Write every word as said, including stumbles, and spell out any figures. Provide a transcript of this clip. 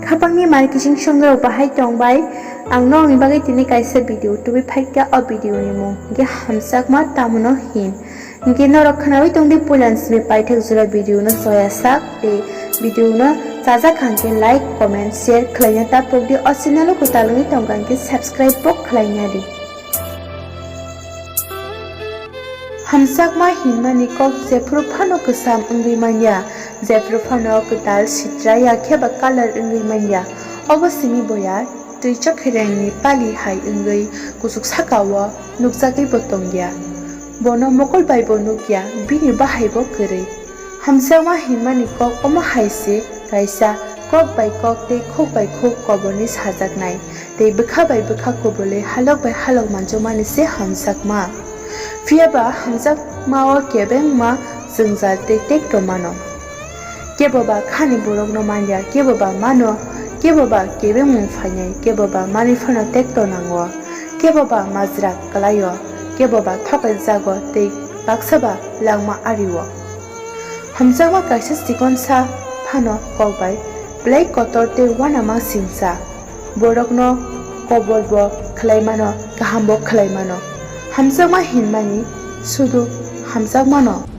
Khapangni mai kiching songrok bahai tongbai. Ang nokni bagwi tini kaisa video tubui phaikha, o video ni mung hwnkhe Hamjakma Tamono Hin. Hwnkhe norok khnawi tongdi puilan simi paithak jora video no choya sak tei video no chajak hwnkhe like, comment, share khwlaina ta pokdi, o channel o kwtal wngwi tongkha hwnkhe subscribe bo khwlaina di. Hamjakma hinmani kok jephru phano kwcham wngwi manya, jephru phano kwtal sitra ya khe ba colour wngwi manya. Obo simi boya twi chokherengni pali hai wngwi kuchuk saka-o nukjagwi bo tongya. Bono mokol bai bo nukya, bini bahai bo kwrwi. Hamjakma hinmani kok omo hai se kaisa kok bai kok tei khuk bai khuk koborni sajaknai, tei bwkha bai bwkha kubulwi halok bai halok manjakmani se hamjakma. Phiya ba hamjakma-o kebengma jwngjal tei tekto mano. Kebo ba khani borokno manya, kebo ba mano, kebo ba kebengmung phainai, kebo ba manwi phano tekto nango, kebo ba majra kwlaio, kebo ba thokai jago tei baksa ba langma ario. Hamjakma kaisa chikonsa phano kok bai belai kotor tei uanama singcha. Borokno kobor bo khwlai mano, kaham bo khwlai mano. Hamjakma hinmani sudu hamjakmano.